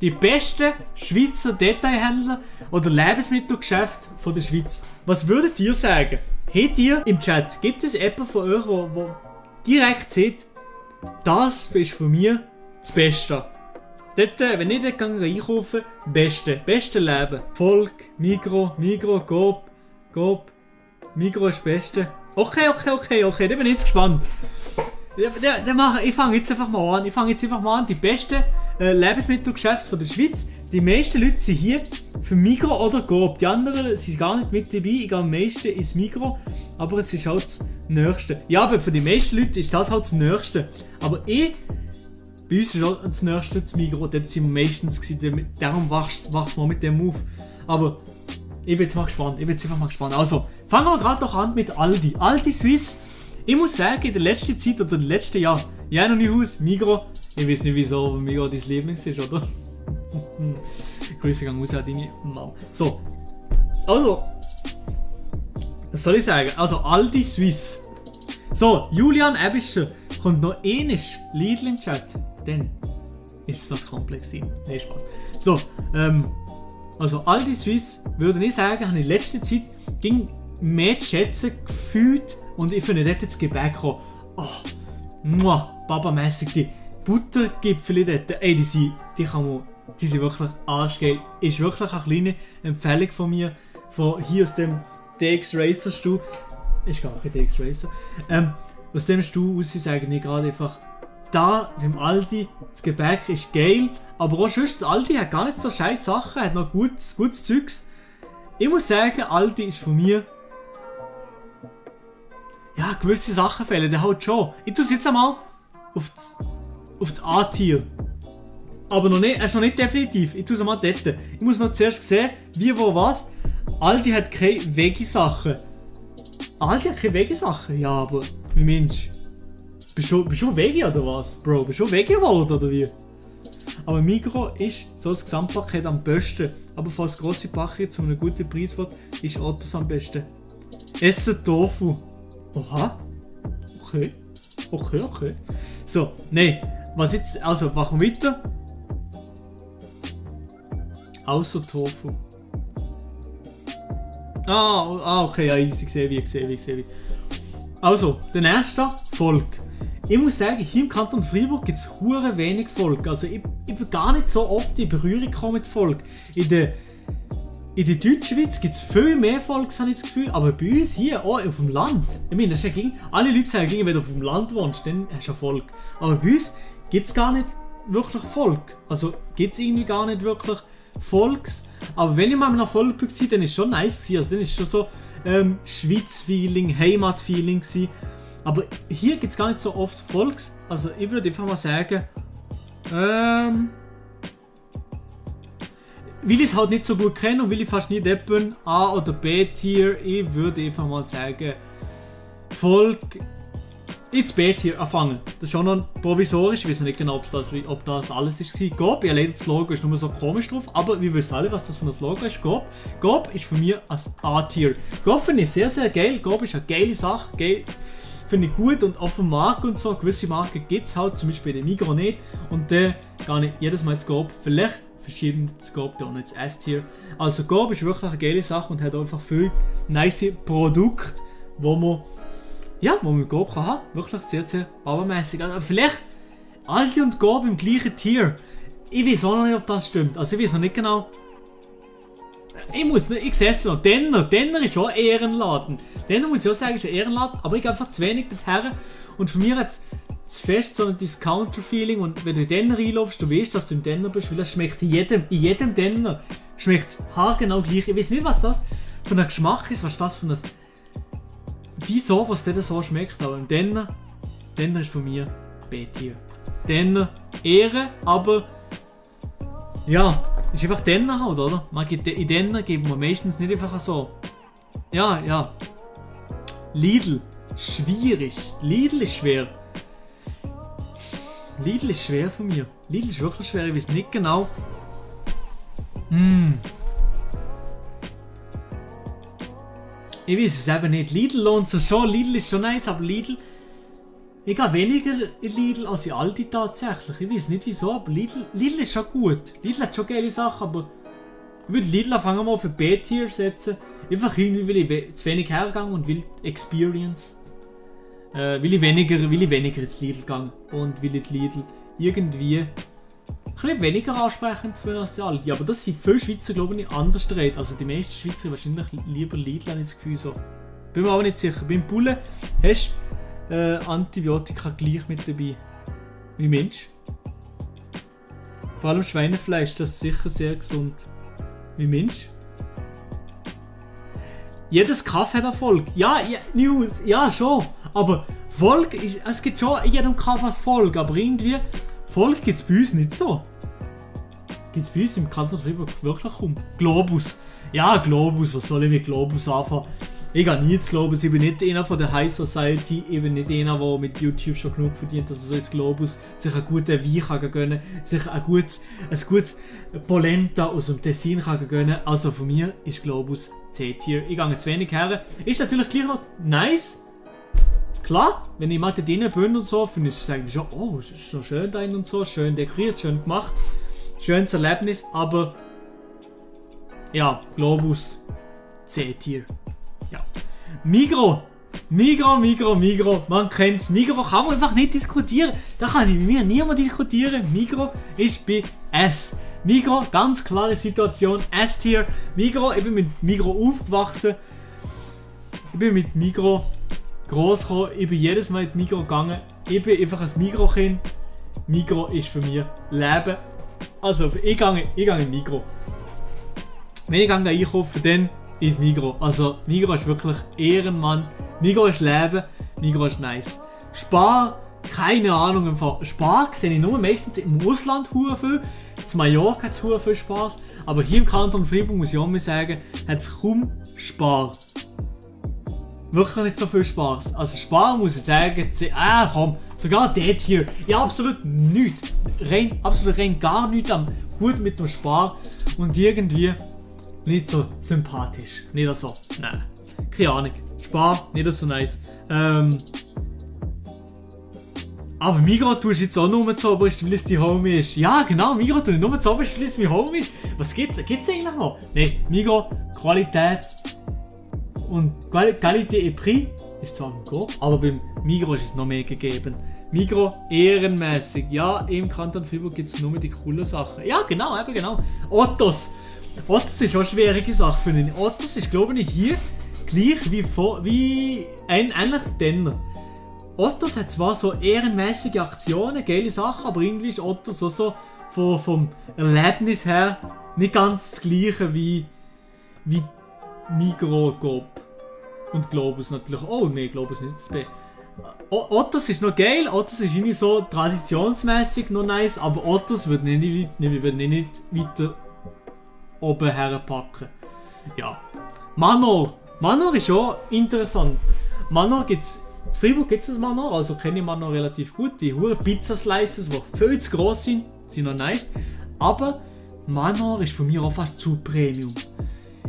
die besten Schweizer Detailhändler oder Lebensmittelgeschäfte von der Schweiz. Was würdet ihr sagen? Habt ihr im Chat, gibt es jemanden von euch, der direkt sieht, das ist von mir das Beste? Dort, wenn ich dort einkaufen gehe, beste Leben. Volk, Migros, Coop, Migros ist das Beste. Okay, da bin ich jetzt gespannt. Ich fange jetzt einfach mal an. Die besten Lebensmittelgeschäfte von der Schweiz. Die meisten Leute sind hier für Migros oder Coop. Die anderen sind gar nicht mit dabei. Ich gehe am meisten ins Migros. Aber es ist halt das Nächste. Ja, aber für die meisten Leute ist das halt das Nächste. Aber bei uns ist auch das Nächste das Migros. Dort sind wir meistens gewesen. Darum wachst du mit dem auf. Aber ich bin jetzt mal gespannt. Also, fangen wir gerade doch an mit Aldi. Aldi Suisse. Ich muss sagen, in der letzten Zeit oder im letzten Jahr, ja noch nie aus, Migros. Ich weiß nicht wieso, aber Migros dein Lieblings ist, oder? Grüße gehen raus an deine Mama. So. Also. Was soll ich sagen? Also Aldi Suisse. So, Julian Ebischer kommt noch ähnlich Lidl im Chat. Dann ist das komplex sein. Nee, Spaß. So, also Aldi Suisse würde ich sagen, habe ich in letzter Zeit ging mehr zu schätzen gefühlt und ich finde dort das Gebäck auch. Oh, babamässig, die Buttergipfel dort, ey, die sind wirklich arschgeil. Ist wirklich eine kleine Empfehlung von mir, von hier aus dem DX Racer Stuhl. Ist gar kein DX Racer. Aus dem Stuhl aus sagen ich gerade einfach, da beim Aldi, das Gebäck ist geil, aber auch sonst, Aldi hat gar nicht so scheiß Sachen, hat noch gutes Zeugs. Ich muss sagen, Aldi ist von mir, ja, gewisse Sachen fehlen, der halt schon. Ich tue es jetzt einmal auf das A-Tier. Aber noch nicht, er ist noch nicht definitiv. Ich tue es einmal dort. Ich muss noch zuerst sehen, wie, wo, was. Aldi hat keine Veggie-Sachen. Aldi hat keine Veggie-Sachen? Ja, aber wie meinst du? Bist du Veggie oder was? Bro, bist du Veggie geworden oder wie? Aber Migros ist so das Gesamtpaket am besten. Aber falls grosse Paket zu einem guten Preis wird, ist Ottos am besten. Essen Tofu. Oha. Okay. So, nein. Was jetzt? Also, machen wir weiter. Außer Tofu. Okay, ja, easy, sehe wie. Also, der nächste, Volk. Ich muss sagen, hier im Kanton Freiburg gibt es hure wenig Volk. Also, ich bin gar nicht so oft in Berührung gekommen mit Volk. In der Deutschschweiz gibt es viel mehr Volk, habe ich das Gefühl. Aber bei uns hier, auch auf dem Land. Ich meine, das ist ja alle Leute sagen, wenn du auf dem Land wohnst, dann hast du ja Volk. Aber bei uns gibt es gar nicht wirklich Volk. Also, gibt es irgendwie gar nicht wirklich Volks. Aber wenn ich mal nach Volk war, dann war es schon nice. Also dann war es schon so Schweiz-Feeling, Heimat-Feeling. Aber hier gibt es gar nicht so oft Volks. Also ich würde einfach mal sagen, weil ich es halt nicht so gut kenne und weil ich fast nie dort bin, A- oder B-Tier, ich würde einfach mal sagen, Volk, jetzt B-Tier anfangen. Das ist schon noch provisorisch, ich weiß noch nicht genau, ob das alles war. Coop, ja leider das Logo ist nur so komisch drauf, aber wir wissen alle, was das für ein Logo ist. Coop ist für mich als A-Tier. Coop finde ich sehr, sehr geil. Coop ist eine geile Sache, geil. Finde ich gut und auf dem Markt und so, gewisse Marken gibt es halt, zum Beispiel bei den Migros nicht. Und dann gehe ich jedes Mal ins Coop, vielleicht verschiedene Coop, da auch nicht das S-Tier. Also Coop ist wirklich eine geile Sache und hat einfach viele nice Produkte, wo man mit Coop kann haben. Wirklich sehr, sehr babamässig. Also vielleicht Aldi und Coop im gleichen Tier. Ich weiß auch noch nicht, ob das stimmt. Also ich weiß noch nicht genau. Ich sehe es noch. Denner ist auch ein Ehrenladen. Denner muss ich auch sagen, ist ein Ehrenladen, aber ich gehe einfach zu wenig dorthin. Und für mich hat es fest so ein Discounter-Feeling. Und wenn du in Denner reinläufst, du weißt, dass du im Denner bist, weil es schmeckt in jedem Denner schmeckt es haargenau gleich. Ich weiß nicht, was das für ein Geschmack ist, was das für ein... Wieso, was der so schmeckt, aber im Denner ist von mir B-Tier. Denner Ehre, aber ja, ist einfach Denner halt, oder? In Denner geben wir meistens nicht einfach so. Ja. Lidl, schwierig. Lidl ist schwer. Lidl ist schwer für mich. Lidl ist wirklich schwer, ich weiß nicht genau. Ich weiß es eben nicht. Lidl lohnt sich schon. Lidl ist schon nice, aber Lidl Ich gehe weniger in Lidl als in Aldi tatsächlich. Ich weiß nicht wieso, aber Lidl ist schon gut. Lidl hat schon geile Sachen, aber ich würde Lidl anfangen mal auf ein B-Tier setzen. Einfach irgendwie, weil ich zu wenig hergegangen und will Experience. Will ich weniger ins Lidl gehen und will ich Lidl irgendwie ein bisschen weniger ansprechend finden als die Aldi. Aber das sind viele Schweizer, glaube ich, anders reden. Also die meisten Schweizer wahrscheinlich lieber Lidl, habe ich das Gefühl so. Bin mir aber nicht sicher. Beim Bullen hast du Antibiotika gleich mit dabei wie Mensch. Vor allem Schweinefleisch, das ist sicher sehr gesund wie Mensch. Jedes Kaffee hat Erfolg. Ja, News, ja schon. Aber Volk ist, es gibt schon in jedem Kaffee als Volk, aber irgendwie Volk gibt es bei uns nicht so. Gibt es bei uns im Kanton Freiburg wirklich kaum. Globus. Ja, Globus, was soll ich mit Globus anfangen? Ich gehe nie zu Globus, ich bin nicht einer von der High Society, ich bin nicht einer, der mit YouTube schon genug verdient, dass er so ins Globus sich einen guten Wein kann gönnen kann, sich ein gutes Polenta aus dem Tessin kann gönnen. Also von mir ist Globus C-Tier. Ich gehe zu wenig her. Ist natürlich gleich noch nice. Klar, wenn ich mal da drinnen bin und so, finde ich es eigentlich schon, oh, es ist schon schön da und so, schön dekoriert, schön gemacht, schönes Erlebnis, aber ja, Globus C-Tier. Ja. Migros, man kennt's. Migros kann man einfach nicht diskutieren. Da kann ich mit mir niemand diskutieren. Migros ist bei S. Migros, ganz klare Situation, S-Tier. Migros, ich bin mit Migros aufgewachsen. Ich bin mit Migros gross gekommen. Ich bin jedes Mal in die Migros gegangen. Ich bin einfach ein Migros-Kind. Migros ist für mich Leben. Also, ich gehe in Migros. Wenn ich einkaufen, dann ist Migros. Also Migros ist wirklich Ehrenmann. Migros ist Leben. Migros ist nice. Spar, keine Ahnung. Im Fall. Spar sehe ich nur meistens im Ausland hure viel. Zu Mallorca hat es hure viel Spaß. Aber hier im Kanton Freiburg muss ich auch mal sagen, hat es kaum Spar. Wirklich nicht so viel Spaß. Also Spar muss ich sagen, komm, sogar dort hier. Ja, absolut nichts. Absolut rein gar nichts am Hut mit dem Spar. Und irgendwie nicht so sympathisch. Nicht so. Nein. Keine Ahnung. Spar, nicht so nice. Aber Migros tust du jetzt auch nur zu oberst, weil es die Homie ist. Ja, genau, Migros tue ich nur zu oberst, weil es mein Homie ist. Was gibt's eigentlich noch? Nein, Migros, Qualität und Qualität et Prix ist zwar im Go, aber beim Migros ist es noch mehr gegeben. Migros ehrenmäßig. Ja, im Kanton Freiburg gibt es nur die coolen Sachen. Ja, genau, eben genau. Ottos ist auch eine schwierige Sache für ihn. Ottos ist, glaube ich, hier gleich wie ein ähnlicher Denner. Ottos hat zwar so ehrenmäßige Aktionen, geile Sachen, aber irgendwie ist Ottos auch so vom Erlebnis her nicht ganz das gleiche wie Migros, Coop und Globus natürlich. Oh ne, Globus nicht das B. Ottos ist noch geil, Ottos ist irgendwie so traditionsmäßig noch nice, aber Ottos wird nicht weiter oben herpacken. Ja. Manor ist schon interessant. Manor gibt's. In Freiburg gibt es das Manor, also kenne ich Manor relativ gut. Die hohen Pizza-Slices, die viel zu gross sind noch nice. Aber Manor ist für mich auch fast zu Premium.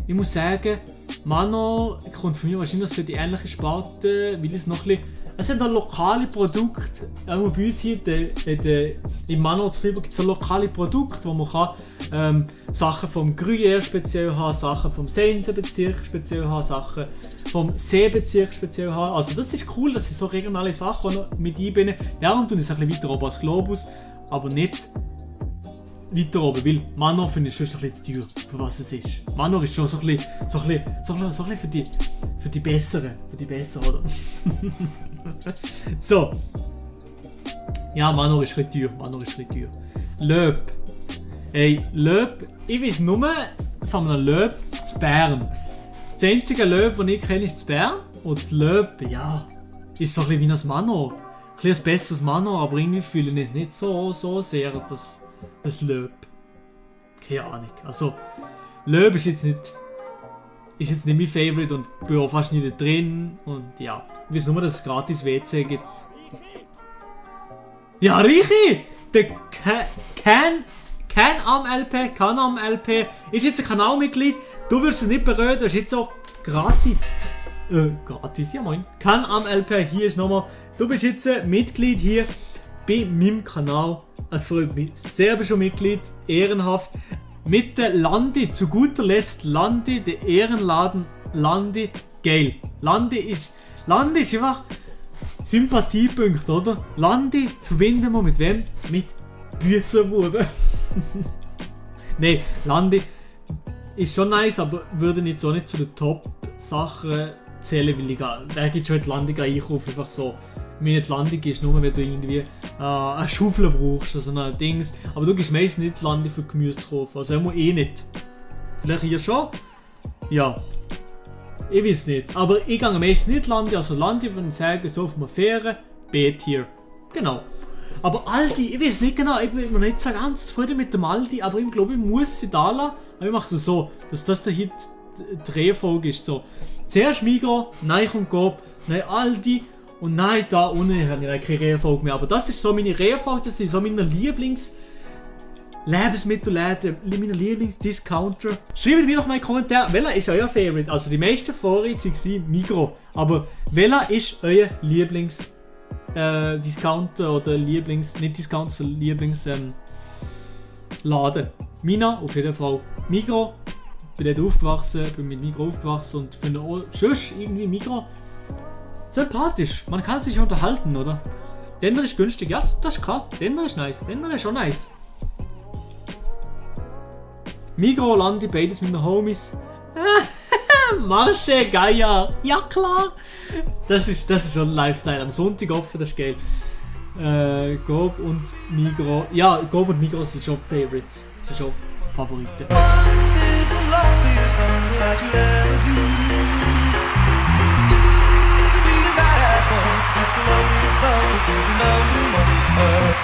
Ich muss sagen, Manor kommt für mich wahrscheinlich so in die ähnliche Sparte, weil es noch ein bisschen. Es sind noch lokale Produkte, auch bei uns hier im Manor zu Freiburg gibt es so lokale Produkte, wo man kann, Sachen vom Gruyère speziell haben, Sachen vom Sensenbezirk speziell haben, Sachen vom Seebezirk speziell haben. Also das ist cool, dass ich so regionale Sachen noch mit einbinden. Darum tun ich es ein bisschen weiter oben als Globus, aber nicht weiter oben, weil Manor finde ich schon ein bisschen zu teuer, für was es ist. Manor ist schon so ein bisschen für die Besseren, oder? So. Ja, Manor ist ein bisschen teuer. Löb. Hey, Löb, ich weiß nur von einem Löb zu Bern. Das einzige Löb, das ich kenne, ist zu Bern. Und das Löb, ja, ist so ein bisschen wie ein Manor. Ein bisschen ein besseres Manor, aber irgendwie fühle ich es nicht so sehr, das Löb. Keine Ahnung. Also, Löb ist jetzt nicht mein Favorite und ich bin auch fast nicht drin. Und ja, ich weiß nur, dass es gratis WC gibt. Ja, Richi! Der Can-Am-LP ist jetzt ein Kanalmitglied. Du wirst es nicht bereuen, das ist jetzt auch gratis. Gratis, ja moin. Kann am LP, hier ist nochmal, du bist jetzt Mitglied hier bei meinem Kanal. Es freut mich sehr, bist schon Mitglied, ehrenhaft. Mit der Landi, zu guter Letzt Landi, der Ehrenladen Landi, geil. Landi ist einfach Sympathiepunkt, oder? Landi verbinden wir mit wem? Mit Büzerbuben. Nein, Landi ist schon nice, aber würde jetzt auch nicht zu den Top-Sachen zählen, weil wer geht schon die Landi einkaufen, einfach so. Meine Landi ist nur, wenn du irgendwie eine Schaufel brauchst, also ein Dings. Aber du gehst meistens nicht Landi für Gemüse zu kaufen, also immer nicht. Vielleicht hier schon? Ja. Ich weiß nicht, aber ich gehe meistens nicht Landi, also Landi würde ich sagen, so auf einer Fähre, B-Tier. Genau. Aber Aldi, ich weiß nicht genau, ich bin mir nicht so ganz zufrieden mit dem Aldi, aber ich glaube, ich muss sie da lassen. Aber ich mache es so, dass das der Hit Drehfolge ist. So. Zuerst Migros, nein kommt Coop, nein Aldi und nein da unten habe ich keine Reihenfolge mehr. Aber das ist so meine Reihenfolge, das sind so meine Lebensmittelläden, meine Lieblingsdiscounter. Schreibt mir doch mal in die Kommentare, welcher ist euer Favorite? Also die meisten vorher waren Migros, aber welcher ist euer Discounter oder nicht Discounter, sondern Laden. Mina auf jeden Fall Migros. Bin dort aufgewachsen, bin mit Migros aufgewachsen und finde auch sonst irgendwie Migros sympathisch. Man kann sich unterhalten, oder? Denner ist günstig, ja, das ist klar. Denner ist nice, Denner ist schon nice. Migros, Landi, beides mit den Homies. Marche, Gaia, ja klar. Das ist schon ein Lifestyle. Am Sonntag offen, das ist geil. Coop und Migros. Ja, Coop und Migros sind schon Favorites. Das sind schon Favoriten. That's the loneliest love, this is the number one.